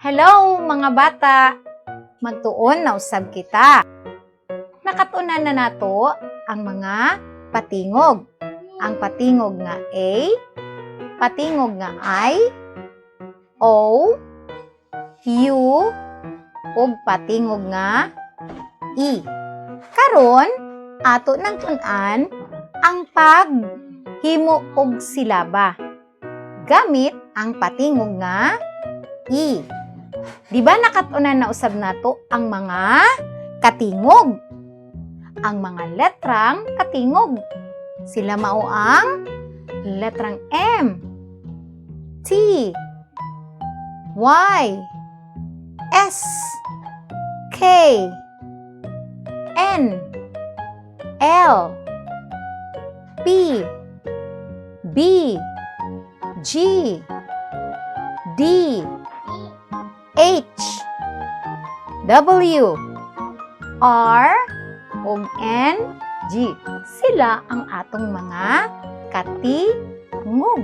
Hello, mga bata! Magtuon na usab kita. Nakatunan na nato ang mga patingog. Ang patingog nga A, patingog nga I, O, U, ug patingog nga E. Karon, ato nang tun-an ang paghimo og silaba gamit ang patingog nga E. Di ba nakatunan na usab nato ang mga katingog? Ang mga letrang katingog. Sila mao ang letrang M, T, Y, S, K, N, L, P, B, G, D, H, W, R, ug N, G. Sila ang atong mga katingog.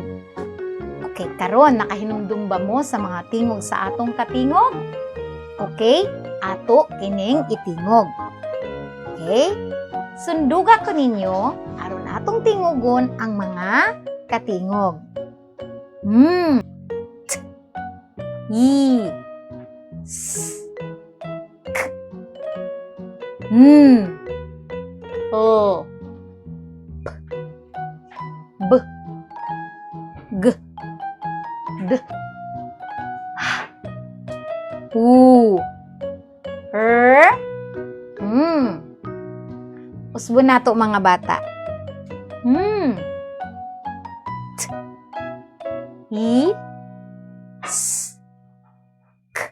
Okay, karon, nakahinumdum ba mo sa mga tingog sa atong katingog? Okay, ato kining itingog. Okay? Sunduga ko ninyo aron atong tingugon ang mga katingog. M, T, E, S, K, N, L, P, B, G, D, H, U, R, M. Usbon nato, mga bata. M, T, E, S, K,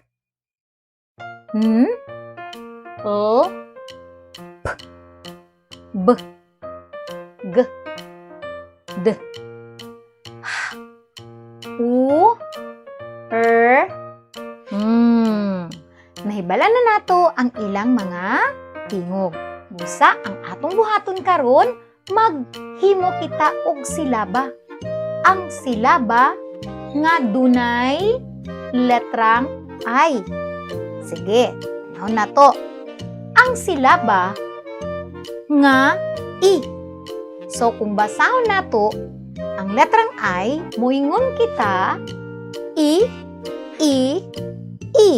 N, L, P, B, G, D, H, U, R, M. Nahibal-an na nato ang ilang mga tingog. Busa, ang atong buhaton karon, maghimo kita og silaba. Ang silaba nga dunay letrang I. Sige, tan-awon nato. Ang silaba nga I. So, kung basahon nato ang letrang I, muingon kita, I, I, I.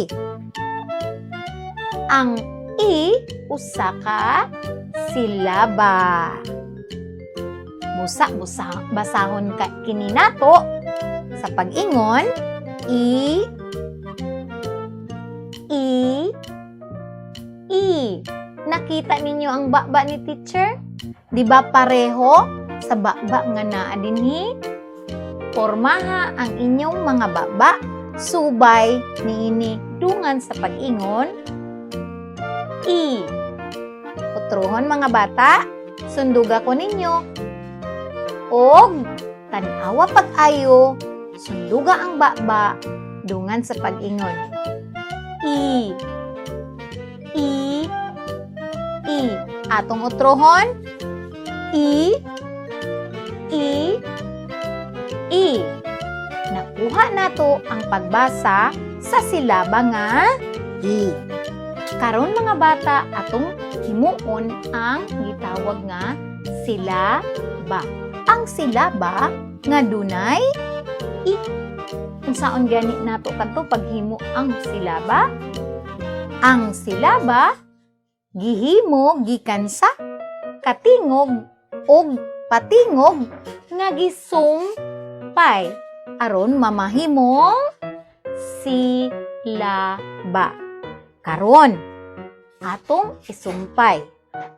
Ang I, usa ka silaba. Busa, busa, basahon ka kini nato sa pag-ingon, I, I, I. Nakita ninyo ang baba ni teacher? Di ba pareho sa baba nga naa dinhi? Pormaha ang inyong mga baba subay niini dungan sa pag-ingon I. Utrohon, mga bata, sunduga ko ninyo. Og tan-awa pag-ayo, sunduga ang baba dungan sa pag-ingon. I. I. I. Atong utrohon, I. I. I. Nakuha nato ang pagbasa sa silaba nga I. Karon, mga bata, atong himuon ang gitawag nga silaba. Ang silaba nga dunay I. Unsaon gani nato kadto paghimo ang silaba? Ang silaba gihimo gikan sa katingog ug patingog nga gisumpay aron mamahimong silaba. Karon, atong isumpay.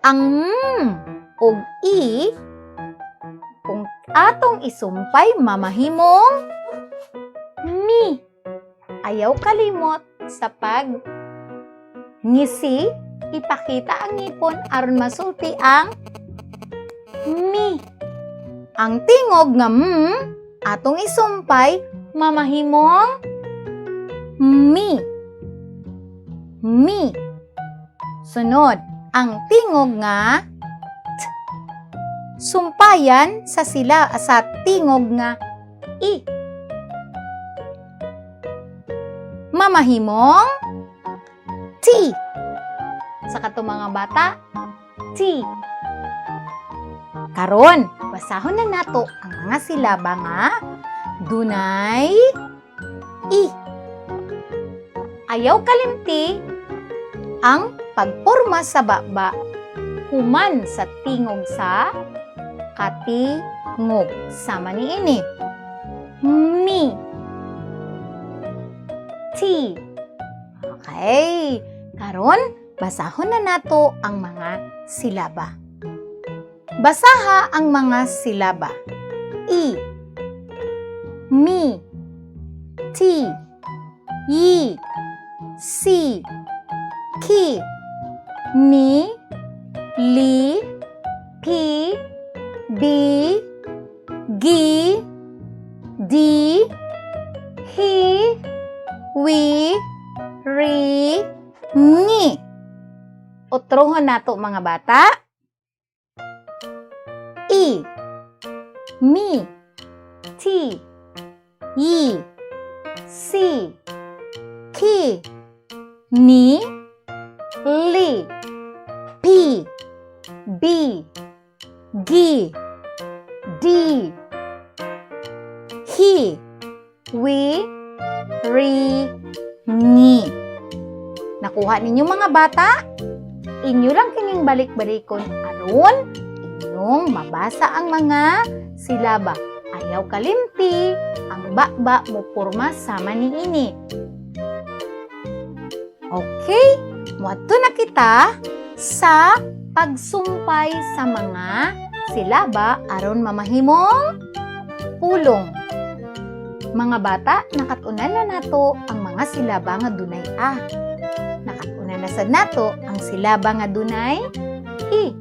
Ang M ug I, kung atong isumpay, mamahimong mi. Ayaw kalimot sa pag ngisi, ipakita ang ngipon aron masulti ang mi. Ang tingog nga m, atong isumpay, mamahimong mi. Mi. Sunod, ang tingog nga t. Sumpayan sa sila sa tingog nga i. Mamahimong T. Sa kato, mga bata, T. Karon, basahon na nato ang mga silaba nga dunay I. Ayaw kalimti ang pagporma sa baba human sa tingog sa katingog. Sama niini. Mi. T. Okay. Karon, basahon na nato ang mga silaba. Basaha ang mga silaba. I. Mi. T. Y. Si. Ki. Ni. Li. P. B. G. D. H. Wi. Ri. Ni. Utrohon nato, mga bata. I. Mi. T. Y. Si. Ki. Ni. Li. P. B. G. D. H. Wi. Ri. Ni. Nakuha ninyo, mga bata? Inyo lang kining balik-balikon aron inyong mabasa ang mga silaba. Ayaw kalimti, ang baba mo porma sama niini. Okay, muadto na kita sa pagsumpay sa mga silaba aron mamahimong pulong. Mga bata, nakat-unan na nato ang mga silaba nga dunay a. Nakat-unan na sad nato ang silaba nga dunay i.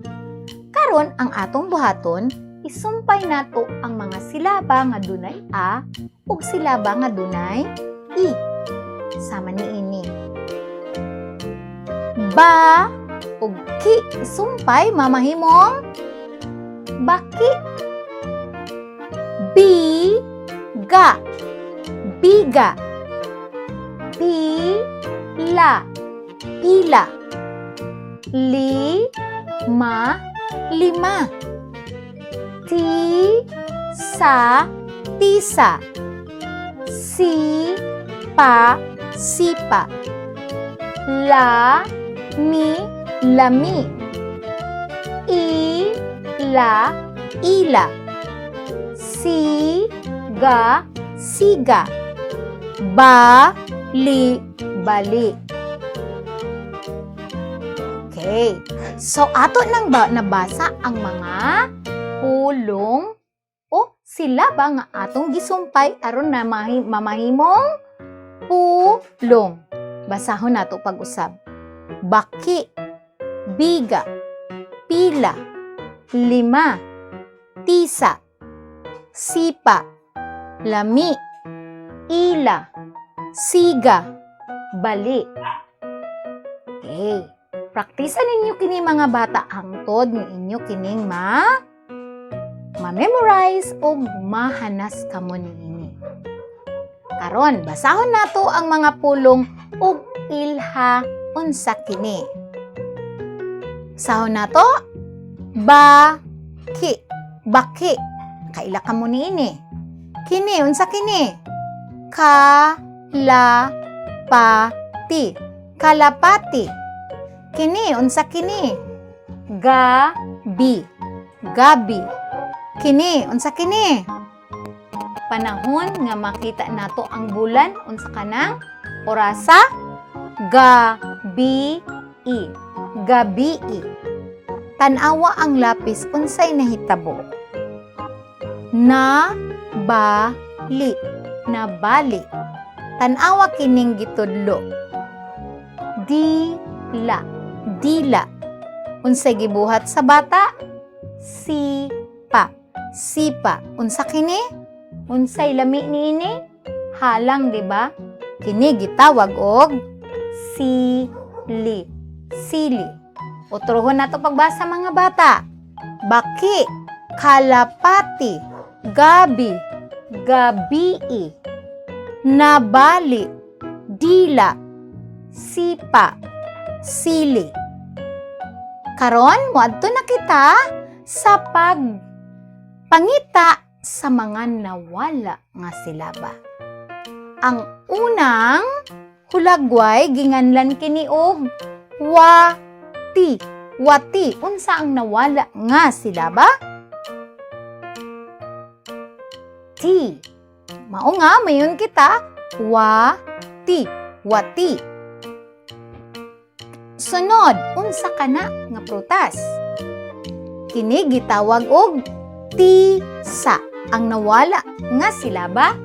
Karon, ang atong buhaton, isumpay nato ang mga silaba nga dunay a ug silaba nga dunay i. Sama niini. Ba ug ki isumpay, mamahimong baki. Bi ga, biga. Pi la, pila. Li ma, lima. Ti sa, tisa. Si pa, sipa. La mi, lami. I la, ila. Si ga, siga. Ba li, bali. Okay. So ato nang ba nabasa ang mga pulong o silaba nga atong gisumpay aron na mamahimong pulong. Basahon nato pag-usab. Baki, biga, pila, lima, tisa, sipa, lami, ila, siga, bali. Okay. Praktisa ninyo kini, mga bata, hangtod nga inyo kining ma-memorize o mahanas kamo niini. Karon, basahon nato ang mga pulong ug ilha unsa kini. Basahon nato: ba ki, baki. Kaila kamo niini. Kini, unsa kini? Ka la pa ti, kalapati. Kini, unsa kini? Ga bi, gabi. Kini, unsa kini? Panahon nga makita nato ang bulan, unsa kanang orasa? Ga bi i, gabi i. Tan-awa ang lapis, unsay nahitabo? Na ba li, nabali. Tan-awa kining gitudlo. Di la, dila. Unsay gibuhat sa bata? Sipa, sipa. Unsa kini? Unsay lami niini? Halang, di ba? Kini gitawag og sili, sili. Utrohon nato pagbasa, mga bata. Baki, kalapati, gabi, gabii, nabali, Dila, sipa, sili. Karon, moadto na kita sa pag pangita sa mga nawala nga silaba. Ang unang hulagway, ginganlan kini og wati. Wati, unsa ang nawala nga silaba? T. Mao nga mayon kita wa ti, wati. Sunod, unsa kana nga prutas? Kini gitawag og tisa. Ang nawala nga silaba,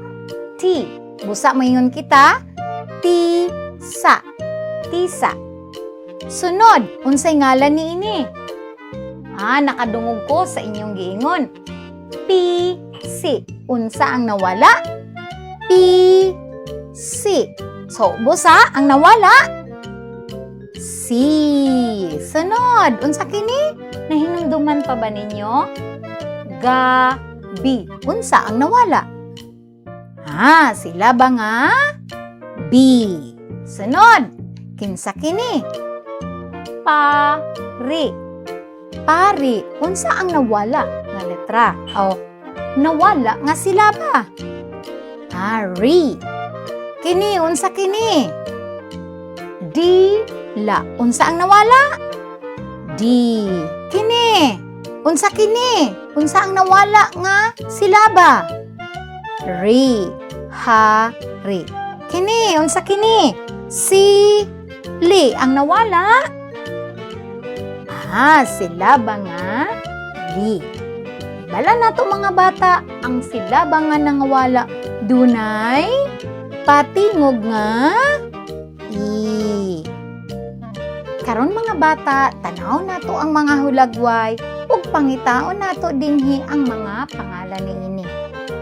T. Busa mayon kita tisa. Tisa. Sunod, unsay ngalan niini? Ah, nakadungog ko sa inyong giingon. P C. Unsa ang nawala? P C. So, busa ang nawala? C. Sunod, unsa kini? Nahinumduman pa ba ninyo? Gabi. Unsa ang nawala? Ah, silaba nga B. Sunod, kinsa kini? Pari. Pari, unsa ang nawala nga letra? O nawala nga silaba? Ah, ri. Kini, unsa kini? Dila. Unsa ang nawala? D. Kini. Unsa kini? Unsa ang nawala nga silaba? Ri. Ha, ri. Kini, unsa kini? Si, li. Ang nawala? Ah, silaba nga li. Bala nato, mga bata, ang silaba nga nangawala dunay patingog nga i. Karon, mga bata, tanaw nato ang mga hulagway ug pangitaon nato dinhi ang mga pangalan niini.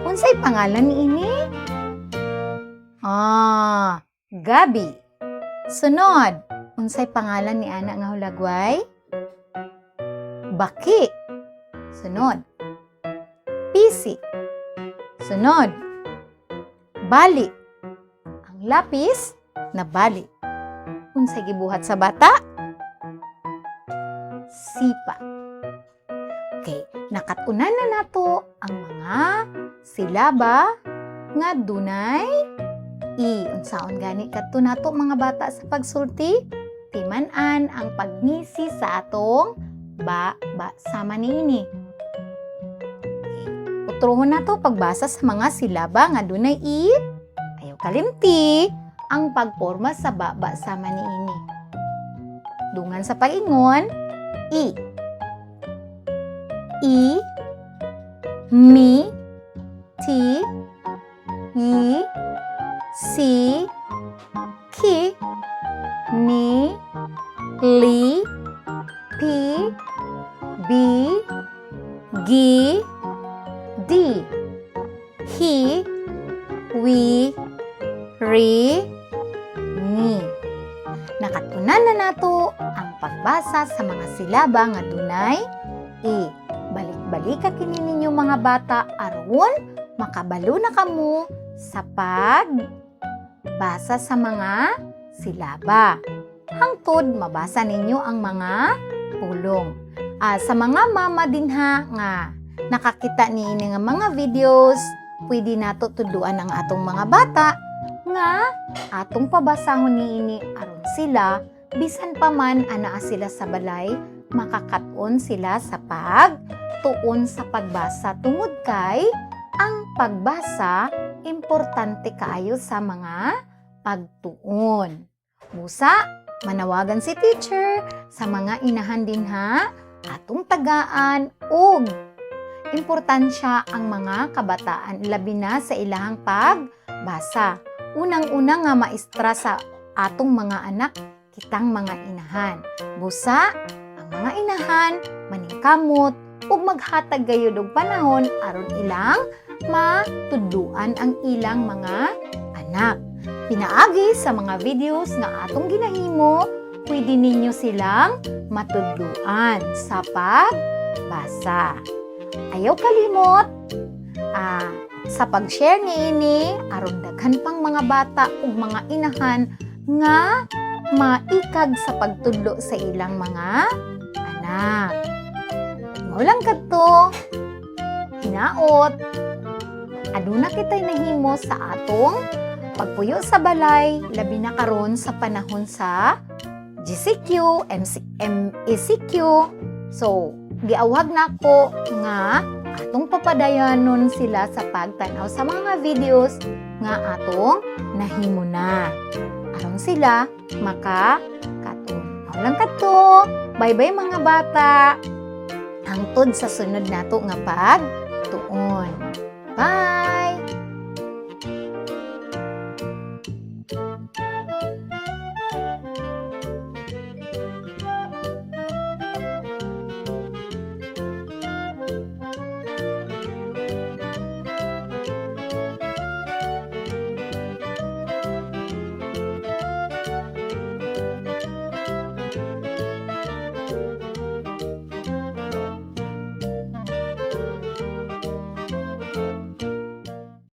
Unsay pangalan niini? Ah, Gabi. Sunod, unsay pangalan ni ana nga hulagway? Baki. Sunod, pisi. Sunod, bali. Ang lapis nabali. Unsay gibuhat sa bata? Sipa. Okay, nakat-unan na nato ang mga silaba nga dunay i. Unsaon gani kadto nato, mga bata, sa pagsulti? Timan-an ang pagngisi sa atong ba ba sama niini. Okay. Utrohon nato pagbasa sa mga silaba nga dunay i. Ayaw kalimti ang pagporma sa ba ba sama niini. Dungan sa pag-ingon, i. I, mi, ti, yi, si, ki, ni, li, pi, bi, gi, di, hi, wi, ri, ni. Nakatunan na nato ang pagbasa sa mga silaba nga dunay i. Balik-balika kini ninyo, mga bata, aron makabalo na kamo sa pagbasa sa mga silaba. Hangtod mabasa ninyo ang mga pulong. Ah, sa mga mama dinha nga nakakita niini nga mga videos, pwede nato tudluan ang atong mga bata nga atong pabasahon niini aron sila bisan pa man anaa sila sa balay, makakaton sila sa pagtuon sa pagbasa tungod kay ang pagbasa importante kaayo sa mga pagtuon. Busa, manawagan si teacher sa mga inahan dinha, atong tagaan og importansya ang mga kabataan, labi na sa ilahang pagbasa. Unang-una nga maestra sa atong mga anak, kitang mga inahan. Busa, ang mga inahan maningkamot ug maghatag gayud og panahon aron ilang matudluan ang ilang mga anak. Pinaagi sa mga videos nga atong ginahimo, pwede ninyo silang matudluan sa pagbasa. Ayaw kalimot, Sa pag-share niini aron daghan pang mga bata ug mga inahan nga maikag sa pagtudlo sa ilang mga anak. Mao lang kadto. Hinaot. Aduna kitay nahimo sa atong pagpuyo sa balay, labi na karon sa panahon sa GCQ, MC, MECQ. So, giawhag nako nga atong papadayanon sila sa pagtan-aw sa mga videos nga atong nahimo na. Aron sila maka katon. Mao lang kadto. Bye-bye, mga bata. Hangtod sa sunod nato nga pagtuon. Bye!